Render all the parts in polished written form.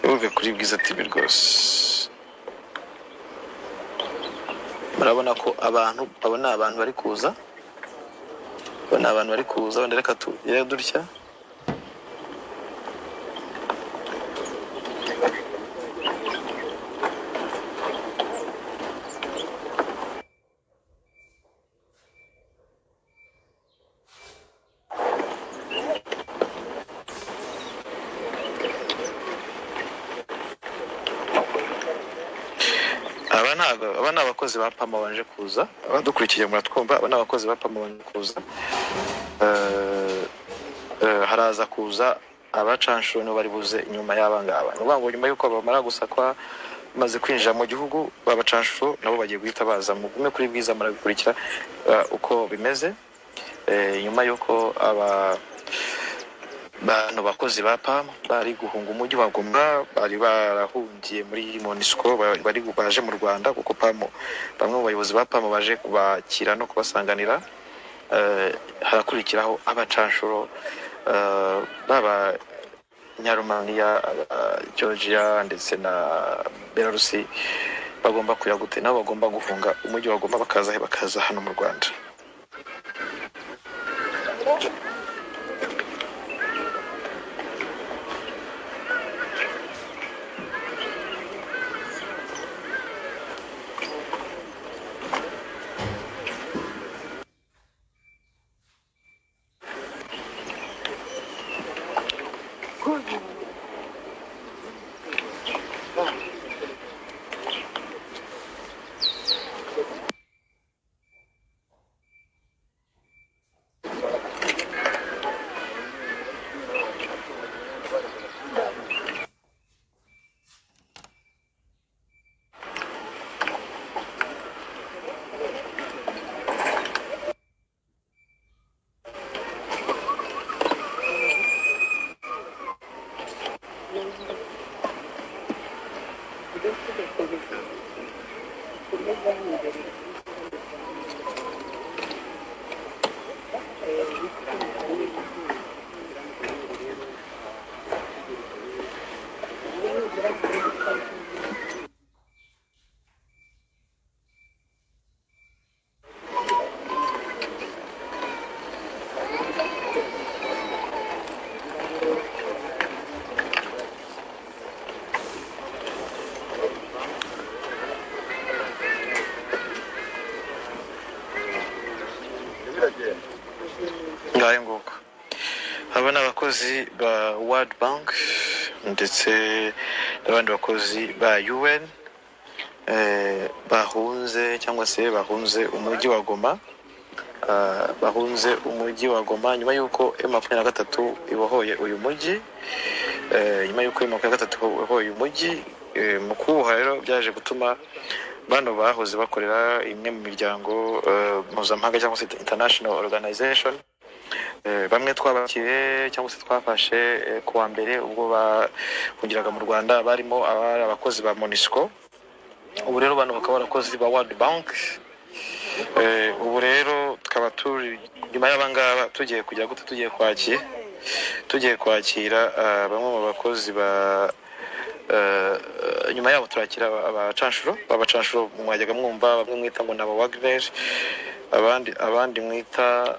Ntimuve kuri Bwiza TV rwose. Murabona ko abantu, abo ni abantu bari kuza, abo ni abantu bari kuza. Wenda reka tugere dutya. Aba ntabwo, aba ni abakozi ba PAM babanje kuza. Abadukurikiye muratwumva, aba ni abakozi ba PAM babanje kuza. Haraza kuza abacanshuro, nibo bari buze inyuma y'aba ngaba. Ni ukuvuga ngo nyuma y'uko bamara gusakwa, bamaze kwinjira mu gihugu, babacanshuro nabo bagiye guhita baza. Mugume kuri Bwiza, murabikurikira uko bimeze. Nyuma y'uko aba bantu bakozi ba PAM bari guhunga umujyi wa Goma, bari barahungiye muri MONUSCO, bari baje mu Rwanda kuko PAM, bamwe mu bayobozi ba PAM baje kubakira no kubasanganira. Harakurikiraho abacanshuro, baba Nyarumaniya, Georgia ndetse na Belarusi, bagomba kuya gute? Nabo bagomba guhunga umujyi wa Goma bakaza he? Bakaza hano mu Rwanda. Ngayo nguko, aba ni abakozi ba World Bank ndetse n'abandi bakozi ba UN bahunze cyangwa se bahunze umujyi wa Goma. Bahunze umujyi wa Goma nyuma y'uko M23 ibohoye uyu mujyi. Nyuma y'uko M23 ibohoye uyu mujyi, mu kuwuha rero byaje gutuma bano bahoze bakorera imwe mu miryango mpuzamahanga cyangwa se international organization, bamwe twabakiye cyangwa se twafashe ku wa mbere ubwo bahungiraga mu Rwanda, barimo abari abakozi ba MONUSCO. Ubu rero bano bakaba abakozi ba World Bank. Ubu rero tukaba turi nyuma y'abangaba, tugiye kujya gute? Tugiye kwakira bamwe mu bakozi ba nyuma yabo turakira abacanshuro. Abacanshuro mwajyaga mwumva, bamwe mwita ngo ni aba Wagner, abandi mwita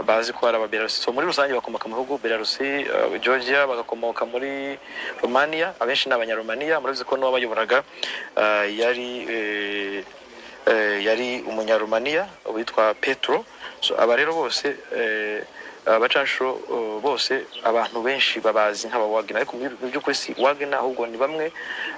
bazi ko ari aba Belarusi. So muri rusange bakomoka mu bihugu Belarusi, Georgia, bagakomoka muri Romania. Abenshi ni Abanyaromania. Murabizi ko n'uwabayoboraga yari Umunyaromania witwa Petro. So aba rero bose, abacanshuro bose, abantu benshi babazi nk'aba Wagner, ariko mu by'ukuri si Wagner, ahubwo ni bamwe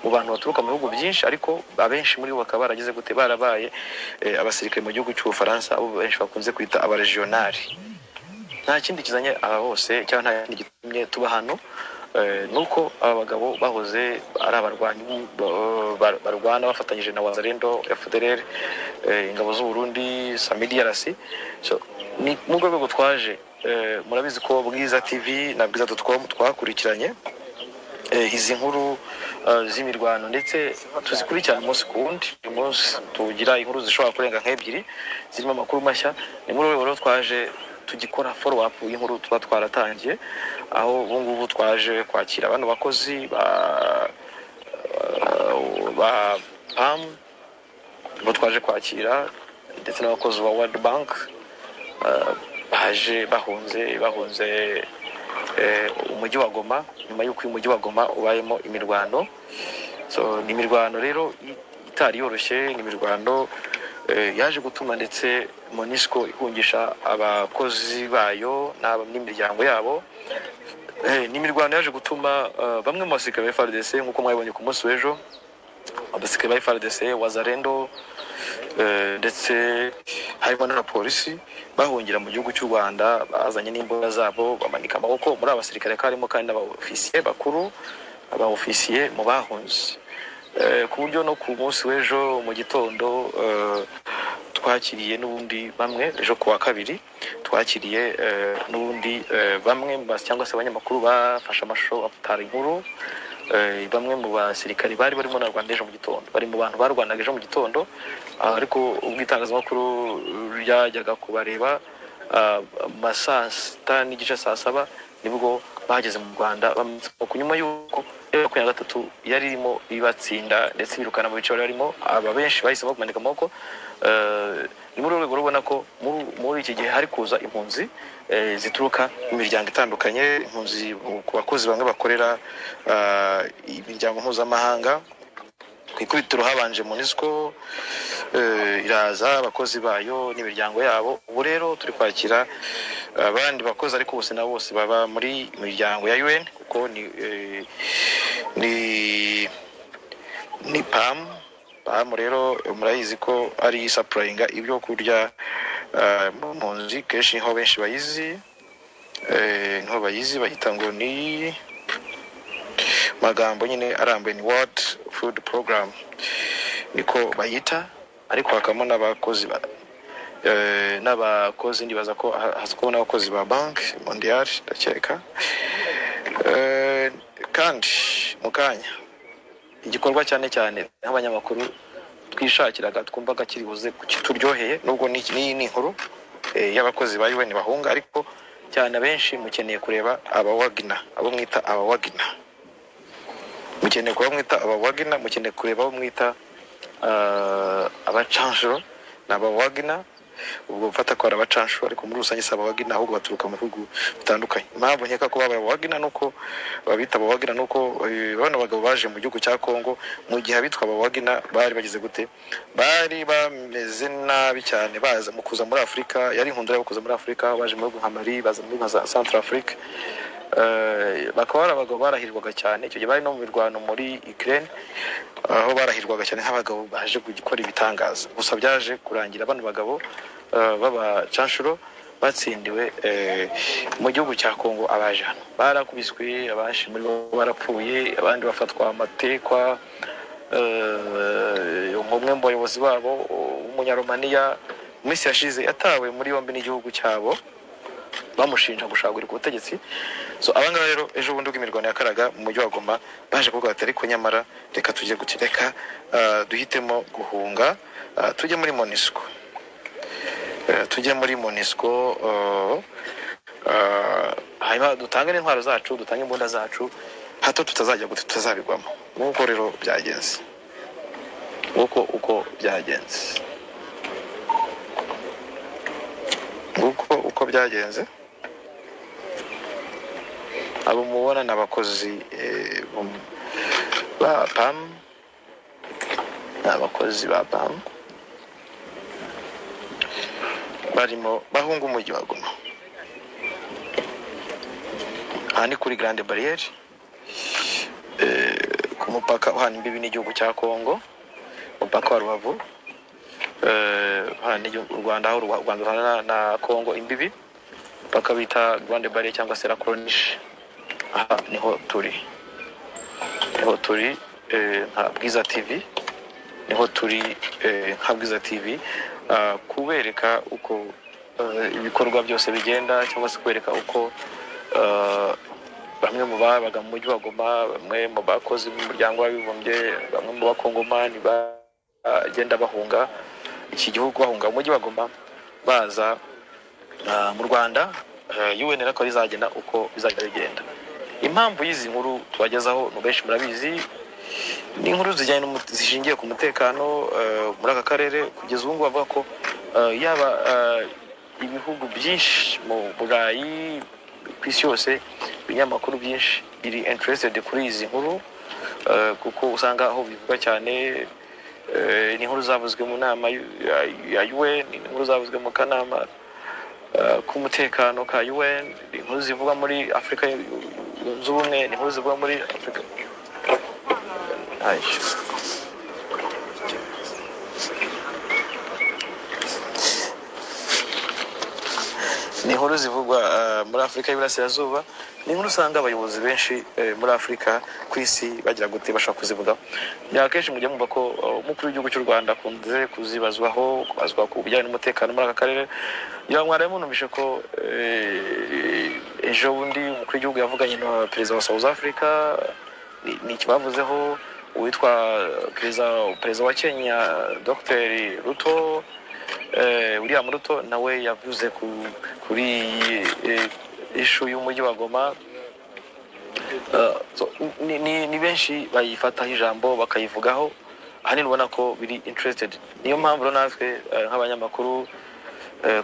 mu bantu baturuka mu bihugu byinshi, ariko abenshi muri bo bakaba baragize gute? Barabaye abasirikare mu gihugu cy'Ubufaransa, abo benshi bakunze kwita abaregionari. Nta kindi kizanye aba bose cyangwa nta kindi gitumye tuba hano, nuko aba bagabo bahoze ari abarwanyi barwana bafatanyije na Wazalendo, FDLR, ingabo z'u Burundi, SAMIDRC. So ni mu rwego twaje. Murabizi ko Bwiza TV na Bwiza.com twakurikiranye izi nkuru z'imirwano, ndetse tuzikurikirana umunsi ku wundi. Uyu munsi tugira inkuru zishobora kurenga nk'ebyiri zirimo amakuru mashya. Ni muri urwo rwego rero twaje. tugikora follow up y'inkuru tuba twaratangiye, aho ubu ngubu twaje kwakira bano bakozi ba PAM, bo twaje kwakira ndetse n'abakozi ba World Bank, baje bahunze umujyi wa Goma nyuma y'uko uyu mujyi wa Goma ubayemo imirwano. So ni imirwano rero itari yoroshye, ni imirwano yaje gutuma ndetse MONUSCO ihungisha abakozi bayo n'imiryango yabo. Ni imirwano yaje gutuma bamwe mu basirikare ba FARDC, nk'uko mwabibonye ku munsi w'ejo, abasirikare ba FARDC, Wazalendo, ndetse harimo n'abapolisi bahungira mu gihugu cy'u Rwanda bazanye n'imbunda zabo, bamanika amaboko. Muri aba basirikare harimo kandi n'aba-ofisiye bakuru, aba-ofisiye mu bahunze, ku buryo no ku munsi w'ejo mu gitondo twakiriye n'ubundi bamwe, ejo ku wa kabiri twakiriye n'ubundi bamwe cyangwa se abanyamakuru bafashe amashusho batara inkuru, bamwe mu basirikari bari barimo na Rwanda ejo mu gitondo, bari mu bantu barwanaga ejo mu gitondo. Ariko ubwo itangazamakuru ryajyaga kubareba mu ma saa 6:30, saa 7, nibwo bageze mu Rwanda bamanitse amaboko nyuma y'uko M23 yari irimo ibatsinda ndetse birukana mu bice bari barimo. Aba benshi bahisemo kumanika amaboko. Ni muri uru rwego rubona ko muri iki gihe hari kuza impunzi zituruka mu miryango itandukanye, impunzi ku bakozi bamwe bakorera imiryango mpuzamahanga. Ku ikubitiro habanje MONUSCO, iraza, abakozi bayo n'imiryango yabo. Ubu rero turi kwakira abandi bakozi, ariko bose na bose baba muri miryango ya UN, kuko ni PAM. PAM rero murayizi ko ari isupplyinga ibyo kurya mu mpunzi kenshi, niho benshi bayizi, niho bayizi, bayita ngo ni magambo nyine arambuye, ni World Food Program niko bayita. Ariko hakabamo n'abakozi n'abakozi, ndibaza ko hazwiho n'abakozi ba Banque Mondiale, ndakeka. Kandi mu kanya igikorwa cyane cyane nk'abanyamakuru twishakiraga, twumvaga kiri buze kituryoheye, nubwo n'iyi ni inkuru y'abakozi ba UN bahunga, ariko cyane abenshi mukeneye kureba aba Wagner, abo mwita aba Wagner, mukeneye kureba abo mwita aba Wagner, mukeneye kureba abo mwita abacanshuro. Ni aba Wagner, ubwo mfata ko ari abacanshuro, ariko muri rusange si aba Wagner, ahubwo baturuka mu bihugu bitandukanye. Impamvu nkeka ko babaye aba Wagner, nuko babita aba Wagner, nuko bano bagabo baje mu gihugu cya Congo mu gihe abitwa aba Wagner bari bagize gute, bari bameze nabi cyane. Baza mu kuza muri Afurika, yari inkundura yo kuza muri Afurika, baje mu bihugu nka Mali, baza mu bihugu nka za Central Afrique, bakaba bari abagabo barahirwaga cyane. Icyo gihe bari no mu mirwano muri Ukraine, aho barahirwaga cyane nk'abagabo baje gukora ibitangaza. Gusa byaje kurangira bano bagabo b'abacanshuro batsindiwe mu gihugu cya Congo. Abaje hano barakubiswe, abenshi muri bo barapfuye, abandi bafatwa amatekwa. Umwe mu bayobozi babo w'Umunyaromaniya mu minsi yashize yatawe muri yombi n'igihugu cyabo, bamushinja gushagurika ubutegetsi. So abangaba rero, ejo bundi ubwo imirwano yakaraga mu mujyi wa Goma, baje kuvuga bati: "Ariko nyamara reka tujye guti, reka duhitemo guhunga, tujye muri MONUSCO, tujye muri MONUSCO, hanyuma dutange n'intwaro zacu, dutange imbunda zacu, hato tutazajya gute, tutazabigwamo." Nk'uko rero byagenze, nguko uko byagenze, nguko uko byagenze. Abo mubona ni abakozi ba PAM, ni abakozi ba PAM barimo bahunga umujyi wa Goma. Aha ni kuri Grande Barrière, ku mupaka uhana imbibi n'igihugu cya Congo, umupaka wa Rubavu, uhana u Rwanda, aho u Rwanda ruhana na Congo imbibi, umupaka bita Grande Barrière cyangwa se La Corniche. Aha niho turi, niho turi nka Bwiza TV, niho turi nka Bwiza TV, kubereka uko ibikorwa byose bigenda, cyangwa se kubereka uko bamwe mu babaga mu mujyi wa Goma, bamwe mu bakozi b'umuryango w'abibumbye, bamwe mu bakongomani bagenda bahunga iki gihugu, bahunga umujyi wa Goma baza Mu Rwanda, UN rero akaba izagena uko bizajya bigenda. Impamvu y'izi nkuru tubagezaho, ni benshi murabizi, ni inkuru zijyanye zishingiye ku mutekano muri aka karere. Kugeza ubu ngubu bavuga ko yaba ibihugu byinshi mu Burayi, ku isi yose, ibinyamakuru byinshi biri interested kuri izi nkuru, kuko usanga aho bivugwa cyane, ni inkuru zavuzwe mu nama ya UN, ni inkuru zavuzwe mu kanama k'umutekano ka UN, ni inkuru zivugwa muri Afurika Yunze Ubumwe, ni inkuru zivugwa muri Afurika. Ay. Ni inkuru zivugwa muri Afurika y'Iburasirazuba, ni inkuru usanga abayobozi benshi muri Afurika, ku isi, bagira gute, bashobora kuzivugaho. Ya akenshi mujya mwumva ko umukuru w'igihugu cy'u Rwanda akunze kuzibazwaho, kubazwa ku bijyanye n'umutekano muri aka karere. Ya mwaraye munumvishe ko ejo bundi umukuru w'igihugu yavuganye na perezida wa South Africa, ni ikibavuzeho, uwitwa perezida wa Kenya, Dr Ruto, William Ruto, nawe yavuze kuri issue y'umujyi wa Goma. So, ni benshi bayifataho ijambo, bakayivugaho, ahanini ubona ko biri interested. Niyo mpamvu rero natwe nk'abanyamakuru,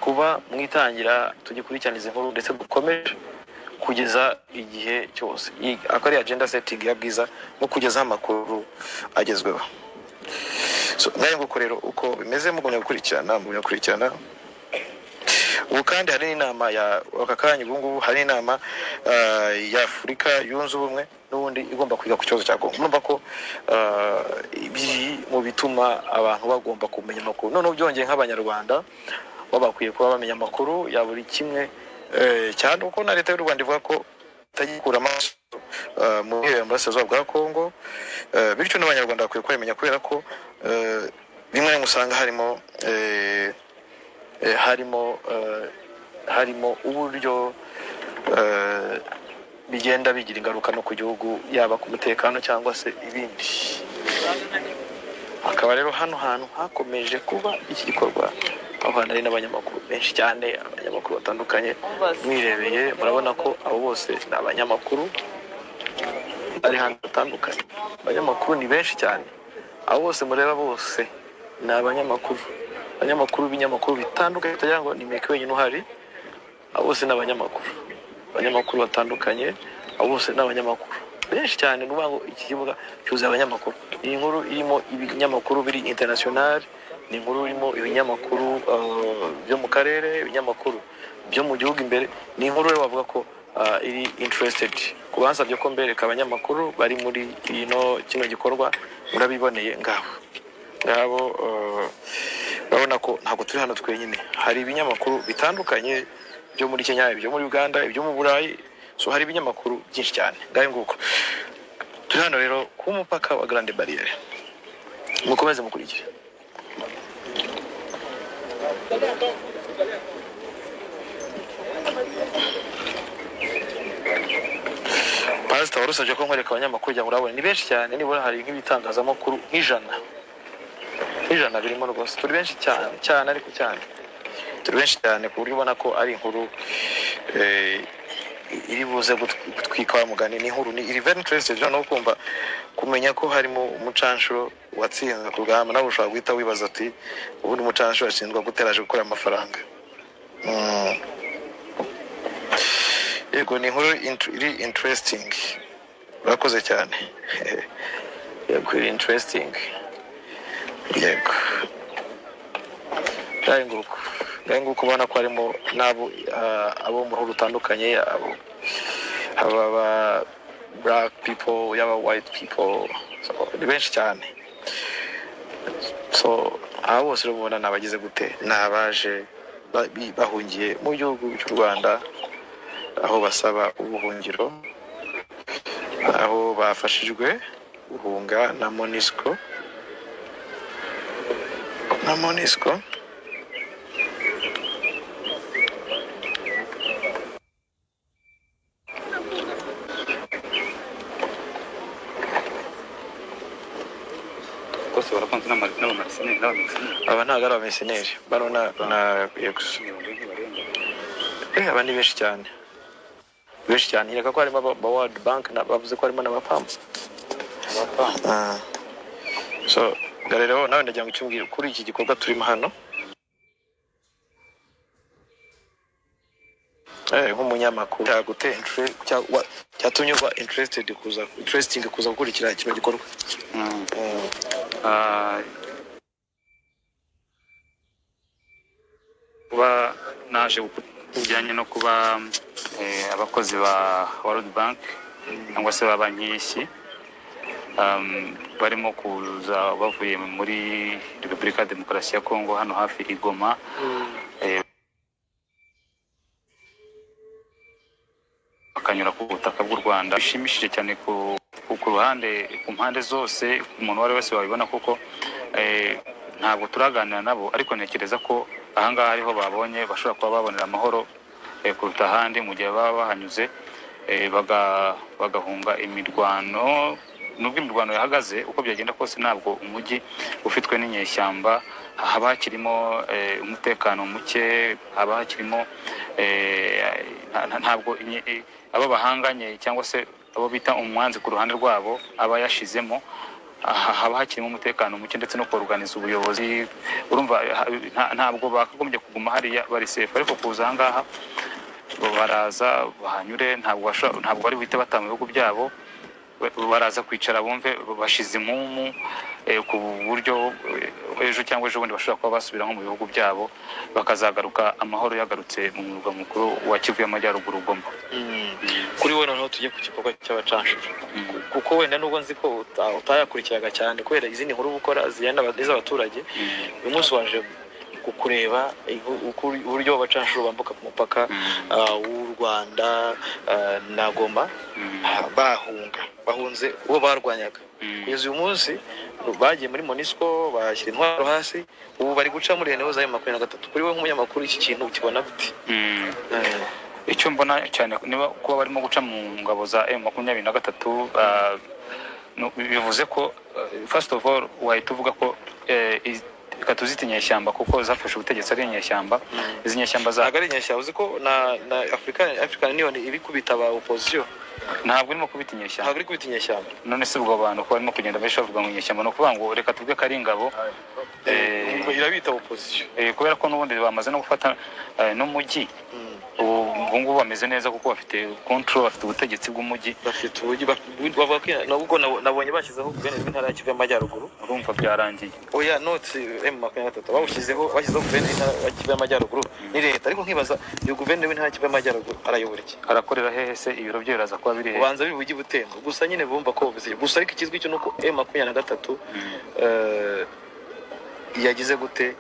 kuba mu itangira tugikurikirana izi nkuru, ndetse dukomeje kugeza igihe cyose. Iyi akaba ari agenda setting ya Bwiza no kugezaho amakuru agezweho. So ngayo nguko rero uko bimeze, mugumya gukurikirana. Ubu kandi hari n'inama ya aka kanya, ubu ngubu hari inama ya Afurika Yunze Ubumwe n'ubundi igomba kwiga ku kibazo cya Kongo. Murumva ko biri mu bituma abantu bagomba kumenya amakuru. Noneho byongeye, nk'Abanyarwanda bo bakwiye kuba bamenya amakuru ya buri kimwe, cyane uko na leta y'u Rwanda ivuga ko itagikura amaso muri burasirazuba bwa Kongo, bityo n'Abanyarwanda bakwiye kubimenya, kubera ko rimwe na rimwe usanga harimo uburyo bigenda bigira ingaruka no ku gihugu, yaba ku mutekano cyangwa se ibindi. Hakaba rero hano hantu hakomeje kuba iki gikorwa, aho hantu hari n'abanyamakuru benshi cyane, abanyamakuru batandukanye. Mwirebeye murabona ko abo bose ni abanyamakuru bari ahantu hatandukanye. Abanyamakuru ni benshi cyane, abo bose mureba bose ni abanyamakuru, abanyamakuru b'ibinyamakuru bitandukanye, utagira ngo ni Meke wenyine uhari. Abo bose ni abanyamakuru, abanyamakuru batandukanye, abo bose ni abanyamakuru benshi cyane. Ni ukuvuga ngo iki kibuga cyuzuye abanyamakuru. Iyi nkuru irimo ibinyamakuru biri international, ni inkuru irimo ibinyamakuru byo mu karere, ibinyamakuru byo mu gihugu imbere. Ni inkuru rero bavuga ko iri interested. Ku bansabye ko mbereka abanyamakuru bari muri ino kino gikorwa, murabiboneye, ngabo ngabo. Urabona ko ntabwo turi hano twenyine, hari ibinyamakuru bitandukanye byo muri Kenya, ibyo muri Uganda, ibyo mu Burayi. So hari ibinyamakuru byinshi cyane. Ngayo nguko, turi hano rero ku mupaka wa Grande Barriere. Mukomeze mukurikire. Pasita warusabye ko nkwereka abanyamakuru kugira ngo urabone ni benshi cyane, nibura hari nk'ibitangazamakuru nk'ijana birimo rwose. Turi benshi cyane cyane, ariko cyane turi benshi cyane, ku buryo ubona ko ari inkuru iri buze gutwika wa mugani. Ni inkuru ni iri very interested, noneho kumva kumenya ko harimo umucanshuro watsinze ku rugamba, nawe ushobora guhita wibaza ati: "Ubundi umucanshuro ashinzwe gute? Aje gukora amafaranga?" Yego, ni inkuru iri interesting. Urakoze cyane. Yego, iri interesting. Yego, ngahe nguko, ngahe nguko. Ubona ko harimo n'abo abo mu ruhu rutandukanye, abo aba black people, yaba white people. So, ni benshi cyane. So aba bose rero mubona ni abagize gute, ni abaje bahungiye mu gihugu cy'u Rwanda, aho basaba ubuhungiro, aho bafashijwe guhunga na MONUSCO, na MONUSCO. Bose baravanze n'abamercenaires. Aba ntabwo ari abamercenaires bano, na yego. 40 ntibarenga. Aba ni benshi cyane, benshi cyane. Nkeka ko harimo aba World Bank bavuze ko harimo n'abapamu. Ah. So rero nawe ndagira ngo icyo umbwire kuri iki gikorwa turimo hano, nk'umunyamakuru cyatumye uba interested kuza, interesting kuza gukurikira kino gikorwa. Kuba naje bijyanye no kuba abakozi ba World Bank cyangwa se ba banki y'isi barimo kuza bavuye muri Repubulika ya Demokarasi ya Kongo, hano hafi i Goma, bakanyura ku butaka bw'u Rwanda, bishimishije cyane ku ruhande, ku mpande zose, umuntu uwo ari we wese wabibona, kuko ntabwo turaganira nabo, ariko ntekereza ko ahangaha ariho babonye bashobora kuba babonera amahoro kuruta ahandi mu gihe baba bahanyuze, bagahunga imirwano. Nubwo imirwano yahagaze, uko byagenda kose ntabwo umujyi ufitwe n'inyeshyamba haba hakirimo umutekano muke, haba hakirimo ntabwo abo bahanganye cyangwa se abo bita umwanzi ku ruhande rwabo aba yashizemo, aha haba hakirimo umutekano muke, ndetse no koruganiza ubuyobozi. Urumva ntabwo bakagombye kuguma hariya bari safe, ariko kuza aha ngaha baraza bahanyure, ntabwo bari buhite bataha mu bihugu byabo, baraza kwicara bumve bashize impumu, ku buryo ejo cyangwa ejo bundi bashobora kuba basubira nko mu bihugu byabo, bakazagaruka amahoro yagarutse mu murwa mukuru wa Kivu y'Amajyaruguru, Goma. Kuri we noneho tujye ku gikorwa cy'abacanshuro, kuko wenda nubwo nzi ko utayakurikiraga cyane kubera izindi nkuru uba ukora zijyana n'iz'abaturage, uyu munsi waje kukureba uburyo abacanshuro bambuka ku mupaka w'u Rwanda na Goma, bahunga, bahunze uwo barwanyaga. Kugeza uyu munsi bagiye muri MONUSCO, bashyira intwaro hasi, ubu bari guca muri eneo za M23. Kuri we nk'umunyamakuru, iki kintu ukibona gute? Icyo mbona cyane, niba kuba barimo guca mu ngabo za M23, bivuze ko first of all wahita uvuga ko reka tuzite inyeshyamba, kuko zafashe ubutegetsi ari inyeshyamba. Izi nyeshyamba za Ntabwo ari inyeshyamba. Uzi ko na African Union iri kubita aba opposition? Ntabwo irimo kubita inyeshyamba. Ntabwo iri kubita inyeshyamba. None se ubwo abantu ko barimo kugenda benshi bavuga ngo inyeshyamba, ni ukuvuga ngo reka tuvuge ko ari ingabo. Ngo irabita opposition. Kubera ko n'ubundi bamaze no gufata n'umujyi, ubu ngubu bameze neza kuko bafite control, bafite ubutegetsi bw'umujyi. Bafite uburyo bavuga ko nubwo nabonye bashyizeho guverineri w'intara ya Kivu y'Amajyaruguru. Urumva byarangiye. Oya, notsi M23 bawushyizeho, bashyizeho guverineri w'intara ya Kivu y'Amajyaruguru, ni leta. Ariko nkibaza, uyu guverineri w'intara ya Kivu y'Amajyaruguru arayobora iki? Arakorera hehe se? Ibiro bye biraza kuba biri hehe? Ubanza biri bujye Butembo gusa nyine, bumva ko bivuze gusa. Ariko ikizwi cyo nuko M23 yagize gute?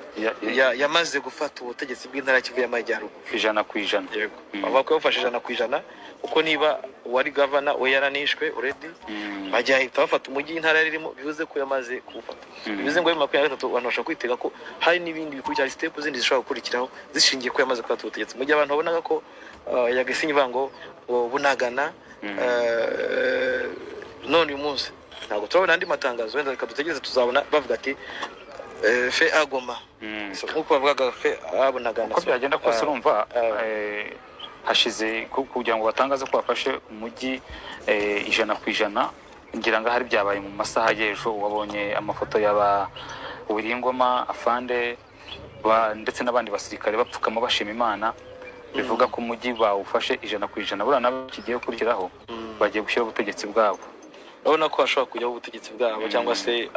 Yamaze gufata ubutegetsi bw'intara ya Kivu y'Amajyaruguru. 100%. Yego. Bavuga ko yafashe 100%, kuko niba uwari gavana we yaranishwe already, bajya bafata umujyi intara yari irimo, bivuze ko yamaze kuwufata. Bivuze ngo M23 abantu bashobora kwitega ko hari n'ibindi bikurikira, hari step zindi zishobora gukurikiraho zishingiye ko yamaze gufata ubutegetsi, mu gihe abantu babonaga ko yagasinye ivuga ngo Bunagana. None uyu munsi ntabwo turabona andi matangazo. Wenda reka dutegereze, tuzabona bavuga ati fait à Goma. So, nk'uko bavugaga fait à Bunagana. Uko byagenda kose, urumva hashize kugira ngo batangaze ko bafashe umujyi 100%, ngira ngo ahari byabaye mu masaha y'ejo. Wabonye amafoto y'aba Wiringoma, Afande ndetse n'abandi basirikare bapfukama bashima Imana, bivuga ko umujyi bawufashe 100%. Buriya nabo kigiye gukurikiraho, bagiye gushyiraho ubutegetsi bwabo. Urabona ko hashobora kujyaho ubutegetsi bwabo, cyangwa se